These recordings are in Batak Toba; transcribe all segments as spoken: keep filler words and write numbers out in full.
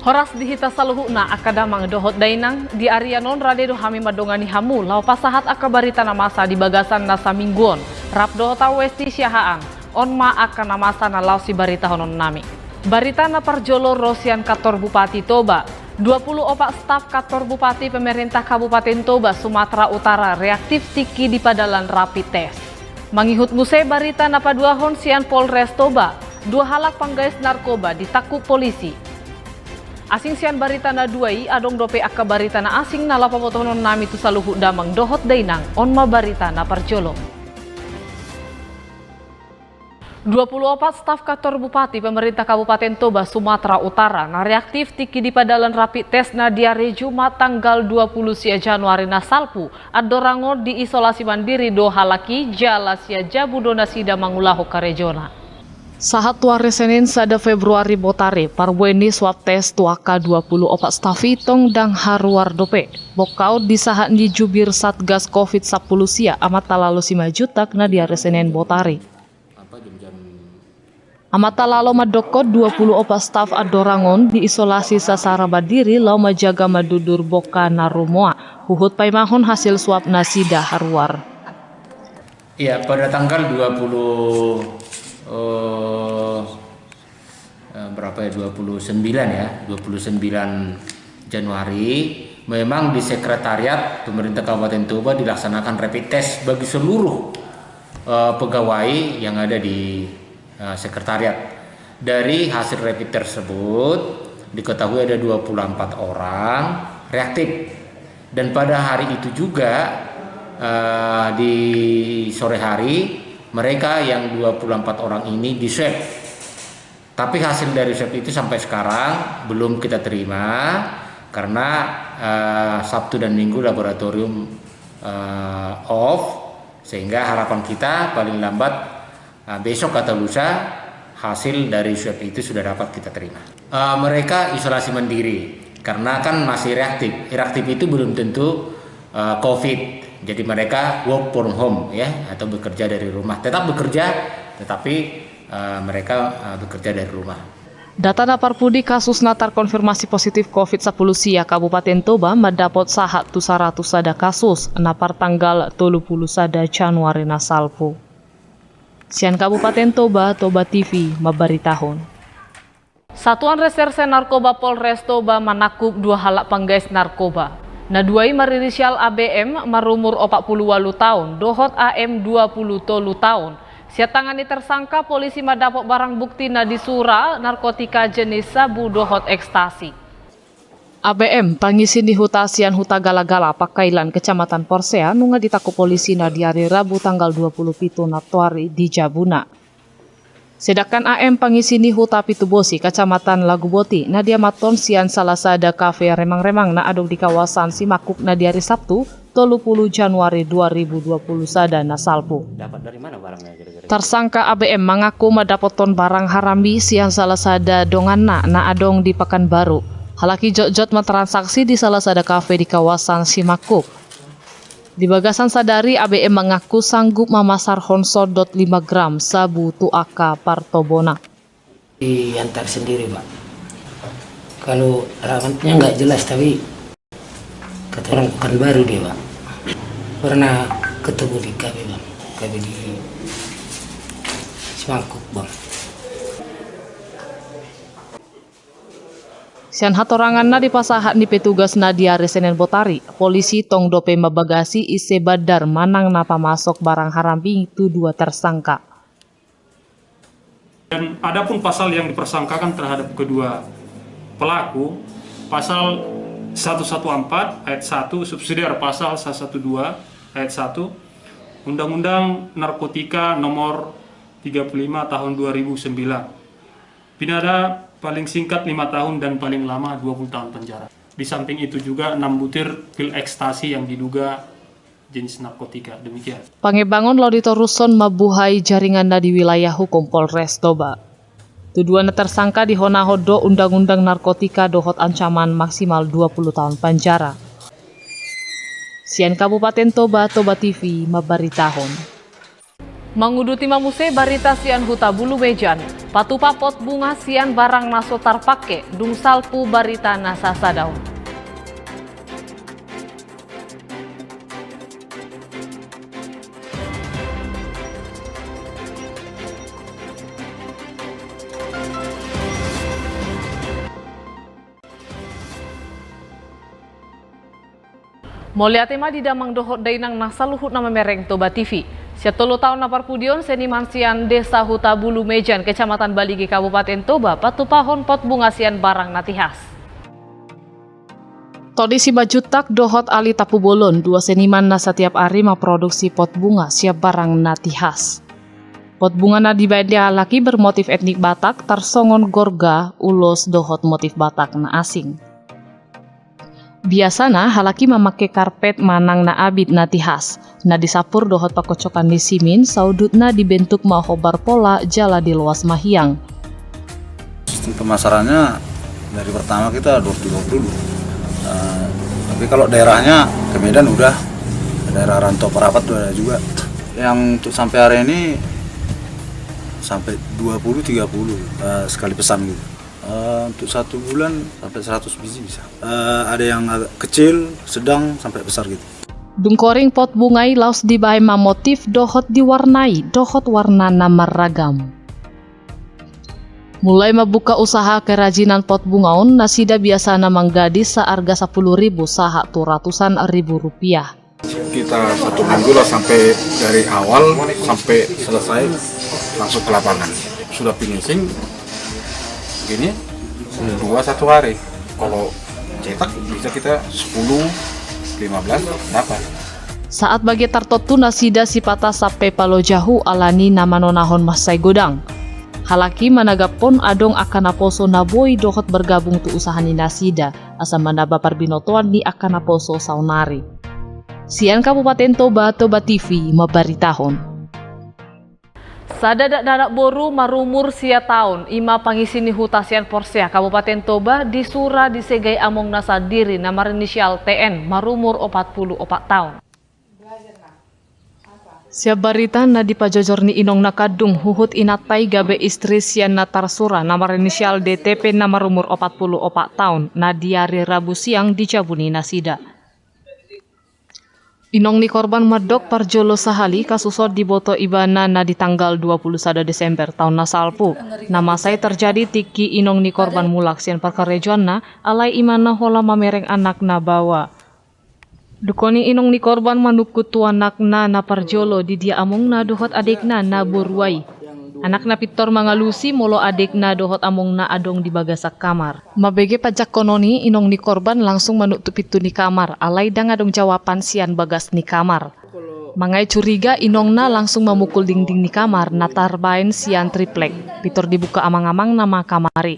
Horas di hita saluhutna angka damang dohot dainang, di arian on rade do hami mandongani hamu laho pasahat angka barita na masa di bagasan na saminggu on. Rap dohot au Westi Siahaan, on ma angka na masa na laho sibaritahonon nami. Barita na parjolo ro sian kantor Bupati Toba. Dua pulu opat staf kantor Bupati Pemerintah Kabupaten Toba, Sumatera Utara reaktif tingki dipadalan rapid test. Mangihut muse barita na paduahon sian Polres Toba, dua halak panggaes narkoba ditangkup polisi. Asing sian barita na dua i, adong dope angka barita na asing na laho pabotohonon nami tu saluhut damang dohot dainang, on ma barita na parjolo. Dua pulu opat staf kantor Bupati Pemerintah Kabupaten Toba, Sumatera Utara na reaktif tingki dipadalan rapid test na di ari Jumat tanggal dua pulu sia Januari na salpu, andorang on diisolasi mandiri do halak i jala sian jabu do nasida mangulahon karejona. Sahat tu ari Senin sada Februari botari, parbue ni swab test tu angka dua pulu opat staf i tong ndang haruar dope. Bongkaon di sahat ni jubir Satgas covid sampulu sia, Amanta Lalo Simanjuntak, na di ari Senin botari. Amanta Lalo mandokkon dua pulu opat staf andorang on diisolasi sasara mandiri laho manjaga mandudur bongka na rumoa, huhut paimahon hasil swab nasida haruar. Iya, pada tanggal dua puluh, eh, eh, berapa ya, dua puluh sembilan ya, dua puluh sembilan Januari, memang di sekretariat pemerintah Kabupaten Toba dilaksanakan rapid test bagi seluruh, eh, pegawai yang ada di, eh, sekretariat. Dari hasil rapid tersebut diketahui ada dua puluh empat orang reaktif. Dan pada hari itu juga, eh, di sore hari, mereka yang dua puluh empat orang ini di-swab. Tapi hasil dari swab itu sampai sekarang belum kita terima karena, eh, Sabtu dan Minggu laboratorium, eh, off, sehingga harapan kita paling lambat, eh, besok atau lusa hasil dari swab itu sudah dapat kita terima. Eh, mereka isolasi mandiri karena kan masih reaktif. Reaktif itu belum tentu, eh, covid. Jadi mereka work from home ya, atau bekerja dari rumah. Tetap bekerja, tetapi, eh, mereka, eh, bekerja dari rumah. Data na parpudi kasus na tarkonfirmasi positif covid sampulu sia Kabupaten Toba mandapot sahat tu saratus sada kasus na partanggal tolu pulu sada Januari na salpu. Sian Kabupaten Toba, Toba T V mambaritahon. Satuan Reserse Narkoba Polres Toba manangkup dua halak panggaes narkoba. Na dua i marinisial A B M, marumur opat pulu ualu taon, dohot A M dua pulu tolu taon. Sian tangan ni tersangka, polisi mandapot barang bukti na disura narkotika jenis sabu dohot ekstasi. A B M, pangisi ni huta sian Huta Galagala, Pangkailan, Kecamatan Porsea, nunga ditangkup polisi na di ari Rabu tanggal dua pulu pitu nantoari di jabuna. Sedangkan A M, pangisi ni huta Pitubosi, Kecamatan Laguboti, na diamathon sian salah sada kafe remang-remang na adong di kawasan Simangkuk na di ari Sabtu, tolu pulu Januari dua ribu dua pulu sada na salpu. Dapat dari mana barangnya kira-kira? Tersangka A B M mangaku mandapothon barang haram i sian salah sada donganna na adong di Pekanbaru. Halak i jotjot matransaksi di salah sada kafe di kawasan Simangkuk. Di bagasan sadari, A B M mangaku sanggup mamasarhon sodot lima gram sabu tu angka partobona. Diantar sendiri, Pak. Kalau alamatnya nggak jelas, tapi kata orang Pekanbaru dia, Pak. Pernah ketemu di K B, Bang. K B di Simangkuk, Bang. Sian hatorangan na dipasahat ni petugas na di ari Senin botari, polisi tong dope mambagasi ise bandar manang na pamasok barang haram i tu dua tersangka. Dan adapun pasal yang dipersangkakan terhadap kedua pelaku, pasal satu satu empat ayat satu, subsidiar pasal satu satu dua ayat satu, Undang-Undang Narkotika Nomor tiga puluh lima Tahun dua ribu sembilan. Pidana paling singkat lima tahun dan paling lama dua puluh tahun penjara. Di samping itu juga enam butir pil ekstasi yang diduga jenis narkotika. Demikian. Pangembangon laho ditorushon mambuhai jaringanna di wilayah hukum Polres Toba. Tu dua na tersangka dihonahon do undang-undang narkotika dohot ancaman maksimal dua puluh tahun penjara. Sian Kabupaten Toba, Toba T V mambaritahon. Manguduti ma muse barita sian huta Bulumejan, patupa pot bunga sian barang na so tarpake, dung salpu barita na sasada on. Mauliate ma di damang dohot dainang na saluhut na mamereng Toba T V. Sian tolu taon na parpudi on seniman sian Desa Huta Bulumejan, Kecamatan Balige, Kabupaten Toba, patupahon pot bunga sian barang na tihas. Todi Simanjuntak dohot Ali Tampubolon, dua seniman na satiap ari mamproduksi pot bunga sian barang na tihas. Pot bunga na dibaen ni halak i bermotif etnik Batak, tarsongon gorga, ulos dohot motif Batak na asing. Biasana halak i mamake karpet manang na abit na tihas, na disampur dohot pangkocokan ni simin, saudutna dibentuk ma hombar pola jala diloas ma hiang. Sistem pemasarannya dari pertama kita door to door dulu. Eh, tapi kalau daerahnya ke Medan udah, daerah rantau Parapat udah ada juga. Yang untuk sampai hari ini sampai dua puluh, tiga puluh, eh, sekali pesan gitu. Eh, untuk satu bulan sampai seratus biji bisa. Eh, ada yang agak kecil, sedang, sampai besar gitu. Dung koring pot bunga i laos dibaen ma motif dohot diwarnai dohot warna na marragam. Mulai mambuka usaha kerajinan pot bunga on, nasida biasana manggadis saarga sapuluh ribu sahat tu ratusan ribu rupiah. Kita satu minggu lah, sampai dari awal sampai selesai langsung ke lapangan. Sudah finishing gini, dua satu hari. Kalau cetak bisa kita sepuluh, lima belas dapat. Saat bage tartontu nasida sipata sampe palojahu alani na manonahon mansai godang. Halak i managaphon adong angka naposo na boi dohot bergabung tu usaha ni nasida, asa manamba parbinotoan ni angka naposo saonari. Sian Kabupaten Toba, Toba T V mambaritahon. Sada dakdanak boru marumur sia taon, i ma pangisi ni huta sian Porsea, Kabupaten Toba, disura disegai amongna sandiri na marinisial T N, marumur opat pulu opat taon. Sian barita na dipajojor ni inong na kandung huhut inanta i gabe istri sian na tarsura na marinisial D T P na marumur opat pulu opat taon, na di ari Rabu siang dijabuni nasida. Inong ni korban mandok parjolo sahali kasus on diboto ibana na di tanggal dua pulu sada Desember taon na salpu. Na masa i terjadi tingki inong ni korban mulak sian parkarejoanna, alai imana holan mamereng anakna baoa. Dungkon i inong ni korban manungkun tu anakna na parjolo di dia amongna dohot adekna na borua i. Anakna pintor mangalusi molo adekna dohot amongna adong di bagasan kamar. Mambege panjangkonon i, inong ni korban langsung manuk tu pintu ni kamar, alai ndang adong jawaban sian bagas ni kamar. Mangae curiga, inongna langsung mamukul dingding ni kamar na tarbaen sian triplek. Pintor dibuka amang-amangna ma kamar i.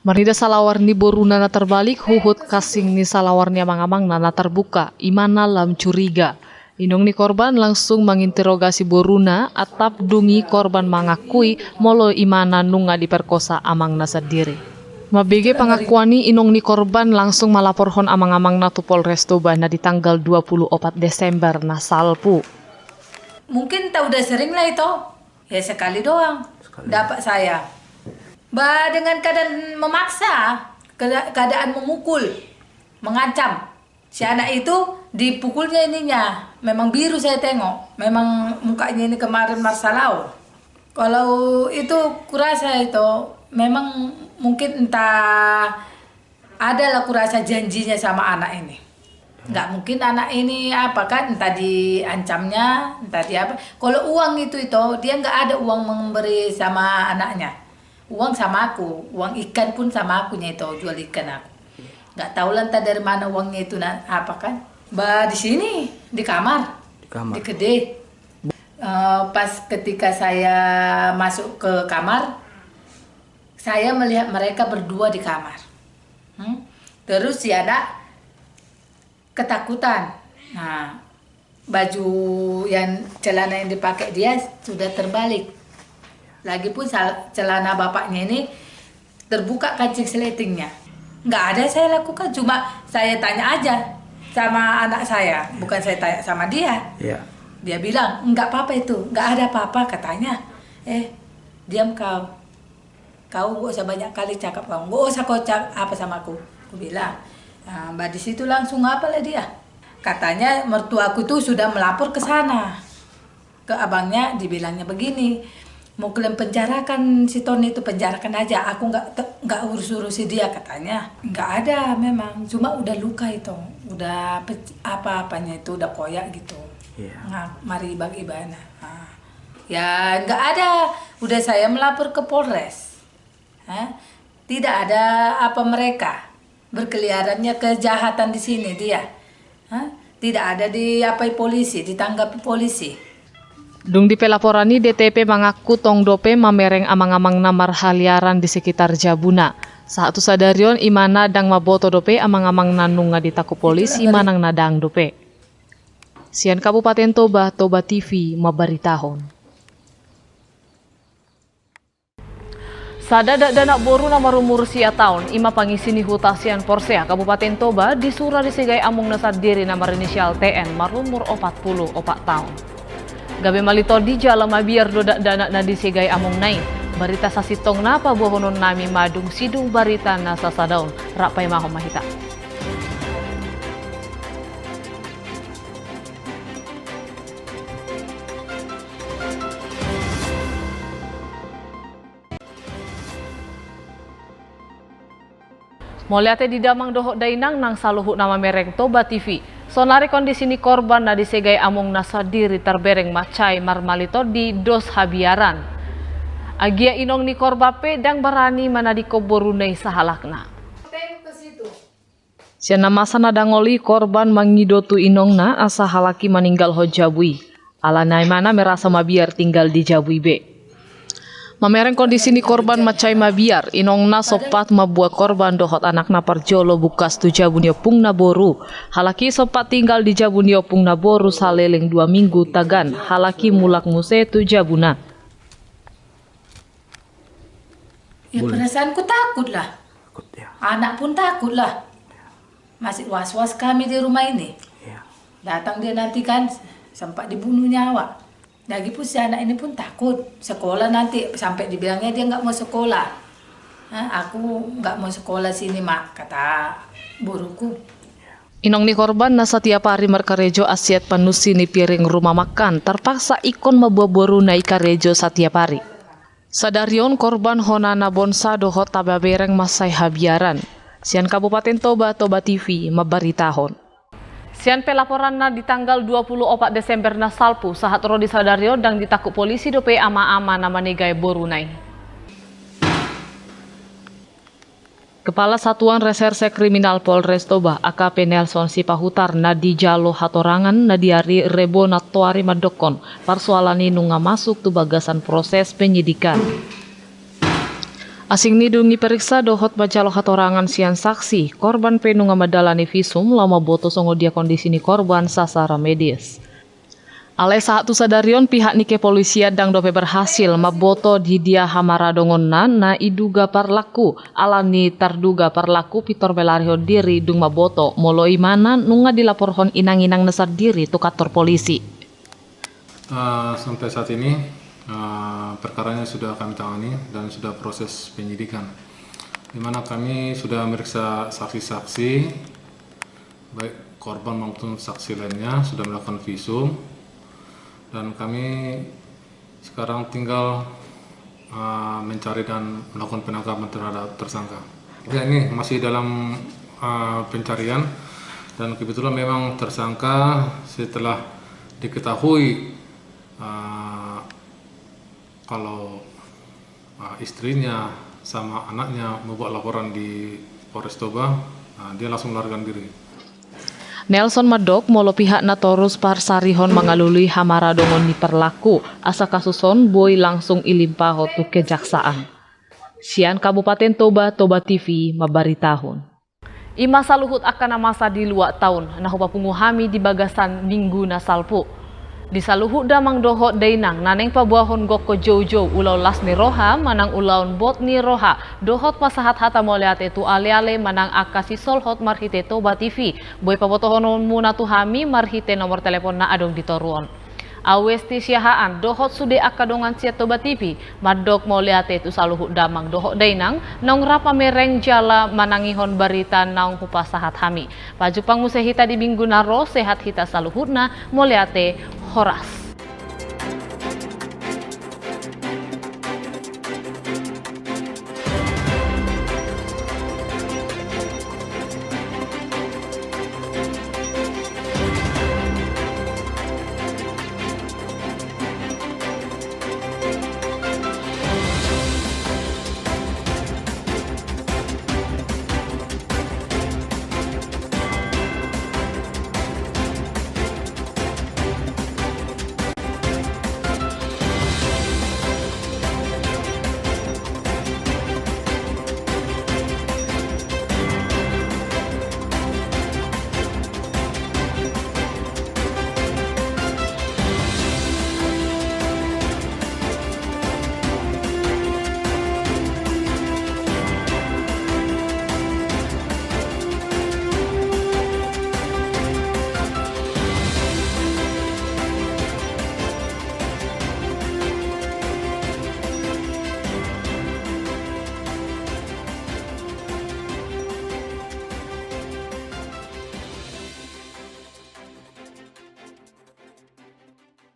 Marnida salawar ni boruna na tarbalik huhut kansing ni salawar ni amang-amangna na tarbuka, imana lam curiga. Inong ni korban langsung manginterogasi boruna, atap dung i korban mangakui molo imana nunga diperkosa amangna sandiri. Mambege pangakuan i, inong ni korban langsung malaporhon amang-amangna tu Polres Toba na di tanggal dua pulu opat Desember na salpu. Mungkin tak udah sering lah itu. Ya, sekali doang dapat saya. Ba, dengan keadaan memaksa, keda-, keadaan memukul, mengancam. Si anak itu dipukulnya ininya, memang biru saya tengok, memang mukanya ini kemarin marsalau. Kalau itu kurasa itu, memang mungkin entah adalah kurasa janjinya sama anak ini. Nggak mungkin anak ini apa kan, entah diancamnya, entah di apa. Kalau uang itu, itu, dia nggak ada uang memberi sama anaknya. Uang sama aku, uang ikan pun sama aku nya itu, jual ikan aku. Nggak tahu lah entah dari mana uangnya itu, na-, apa kan. Ba, di sini, di kamar. Di kamar. Di kede. Eh, pas ketika saya masuk ke kamar, saya melihat mereka berdua di kamar. Hmm? Terus si anak ketakutan. Nah, baju yang, celana yang dipakai dia sudah terbalik. Lagipun sal-, celana bapaknya ini terbuka kancing seletingnya. Nggak ada saya lakukan, cuma saya tanya aja sama anak saya, bukan saya tanya sama dia. Iya. Dia bilang, "Nggak apa-apa itu, nggak ada apa-apa," katanya. "Eh, diam kau. Kau nggak usah banyak kali cakap kau. Nggak usah kau cak apa sama aku," aku bilang. Nah, bah, di situ langsung apalah dia. Katanya mertuaku tuh sudah melapor ke sana. Ke abangnya, dibilangnya begini, "Mau kalian penjarakan si Tony itu, penjarakan aja. Aku nggak te-, nggak urus-urusi dia," katanya. Nggak ada memang, cuma udah luka itu. Udah pec-, apa-apanya itu udah koyak gitu. Iya. Nah, mari bagi bana. Nah. Ya, nggak ada. Udah saya melapor ke Polres. Hah? Tidak ada apa mereka. Berkeliarannya kejahatan di sini dia. Hah? Tidak ada diapai polisi, ditanggapi polisi. Dung di pelaporan i, D T P mangaku tong dope mamereng amang-amangna markeliaran di sekitar jabuna. Sahat tu sadari on, imana ndang mamboto dope amang-amangna nunga ditangkup polisi manang na ndang dope. Sian Kabupaten Toba, Toba T V mambaritahon. Sada dakdanak boru na marumur sia taon, i ma pangisi ni huta sian Porsea, Kabupaten Toba, disura disegai amongna sandiri na marinisial T N, marumur opat pulu opat taon. Gabe malitondi jala mabiar do dakdanak na disegai amongna i. Barita sasintongna paboahononnami ma dung sidung barita na sasada on. Rap paimahon ma hita. Mauliate di damang dohot dainang nang saluhutna mamereng Toba T V. Saonari kondisi ni korban na disegai amongna sandiri tarbereng mansai marmalitondi dos habiaran. Agia inong ni korban pe ndang barani manadingkon boruna i sahalakna. Sian na masa na dangol i, korban mangido tu inongna asa halak i maninggalhon jabu i. Alana imana merasa mabiar tinggal di jabu i be. Mamereng kondisi ni korban mansai mabiar, inongna sompat mamboan korban dohot anakna parjolo bungkas tu jabu ni ompungna boru. Halak i sompat tinggal di jabu ni ompungna boru saleleng dua minggu, tagan halak i mulak muse tu jabuna. Ya, perasaanku takut lah. Takut, ya. Anak pun takut lah. Ya. Masih was-was kami di rumah ini. Ya. Datang dia nanti kan, sempat dibunuh nyawa. Lagi pun si anak ini pun takut. Sekolah nanti sampai dibilangnya dia nggak mau sekolah. "Hah, aku nggak mau sekolah sini, Mak," kata boruku. Inong ni korban na satiap ari markarejo asiat panusi ni piring rumah makan, tarpaksa ingkon mamboan boruna i karejo satiap ari. Sadari on korban hona na bonsa dohot taba bereng mansai habiaran. Sian Kabupaten Toba, Toba T V mambaritahon. Sian pelaporanna di tanggal dua pulu opat Desember na salpu, sahat ro di sadari on ndang ditangkup polisi dope ama-ama na manegai boruna i. Kepala Satuan Reserse Kriminal Polres Toba, A K P Nelson Sipahutar, na dijalo hatorangan na di ari Rebo nantoari mandokkon, parsoalan i nunga masuk tu bagasan proses penyidikan. Asing ni dung diperiksa dohot manjalo hatorangan sian saksi, korban pe nunga mandalani visum laho mamboto songon dia kondisi ni korban sasara medis. Alai sahat tu sadari on pihak ni kepolisian ndang dope berhasil mamboto di dia hamaradongonna na diduga parlaku, alani tarduga parlaku pintor melarikan diri dung mamboto molo imana nunga dilaporhon inang-inangna sandiri tu kantor polisi. Eh, sampai saat ini, eh, perkaranya sudah kami tangani dan sudah proses penyidikan, di mana kami sudah meriksa saksi-saksi, baik korban maupun saksi lainnya sudah melakukan visum, dan kami sekarang tinggal, eh, mencari dan melakukan penangkapan terhadap tersangka. Ya, ini masih dalam, eh, pencarian, dan kebetulan memang tersangka setelah diketahui, eh, kalau, eh, istrinya sama anaknya membuat laporan di Polres Toba, eh, dia langsung melarikan diri. Nelson mandok molo pihakna torus parsarihon mangalului hamaradongon ni parlaku, asa kasus on boi langsung dilimpahon tu kejaksaan. Sian Kabupaten Toba, Toba T V mambaritahon. I ma saluhut angka na masa di luat taon, na hupapungu hami di bagasan minggu na salpu. Di saluhut damang dohot dainang, na naeng paboahon gokhon joujou ulaon las ni roha, manang ulaon bot ni roha, dohot pasahat hata mauliate tu aleale manang angka sisolhot marhite Toba T V, boi pabotohononmuna tu hami marhite nomor telepon na adong di toru on. Au Esti Siahaan dohot sude angka dongan sian Toba T V, mandok mauliate tu saluhut damang dohot dainang naung rap mamereng jala manangihon barita naung hupasahat hami. Pajumpang muse hita di minggu na ro, sehat hita saluhutna, mauliate, horas.